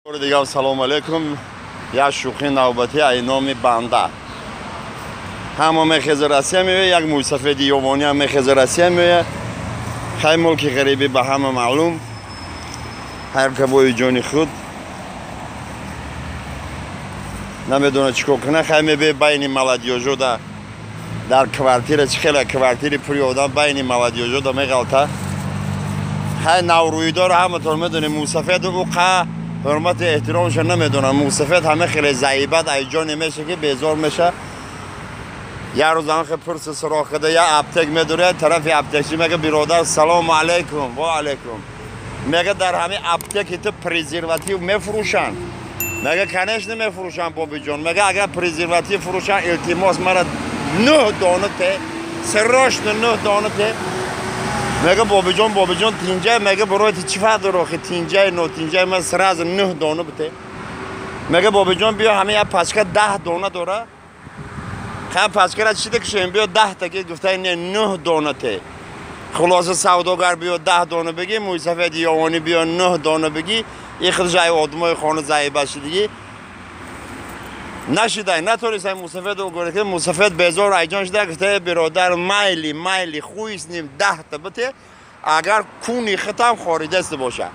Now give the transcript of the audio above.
Дигар салому алейкум. Як шӯхи навбатӣ ай номи банда. Ҳама мехеза Россия меояд, як мӯйсафеди ёвониам мехеза Россия меояд. Хай, мулки ғарибӣ ба ҳама маълум, ҳар кабои ҷони худ намедонад чӣ кор кунад. Хай, мебе байни молодёжода дар квартира, чӣ хела квартири пури одам, байни молодёжода меғалта. Хай, наврӯидор ҳаматон медонем, мӯйсафеду ӯ қа ҳурмати эҳтиромша намедонам. Мӯйсафед ҳама хеле заибат айҷоне меша, ки безор меша. Як рӯз ҳам пурси суроғ када, як аптек медурад тарафи аптекчи, мега: «Биродар, салому алейкум». «Ва алейкум». Мега: «Дар ҳамин аптеки ту презерватив мефурӯшанд?» Мега: «Конечно, мефурӯшанд, бобиҷон». Мега: «Агар презерватив фурӯшанд, илтимос, мара нӯҳ дона те, срочно нӯҳ дона те». Мега: «Бобиҷон, бобиҷон, тинҷай». Мега: «Барои ти чӣ фарқ дора охи, тинҷай, нотинҷай, ман сразу нӯҳ дона бите». Мега: «Бобиҷон, биё, ҳамин як пачка 10 дона дора, хан пачкара чӣ дикушем, биё 10-та». Ки гуфтай: «Не, нӯҳ дона те». Хулоса, савдогар биё 10 дона бигӣ, мӯйсафеди ёвонӣ биё нӯҳ дона бигӣ, и худш ай одамои хона заиба шидигӣ нашидай, натонистай мусафед гӯре, ки мусафед безор айҷон шида, гуфта: «Биродар, майли, майли, хуй с ним, 10-та бите, агар куни хитам хоридаст боша».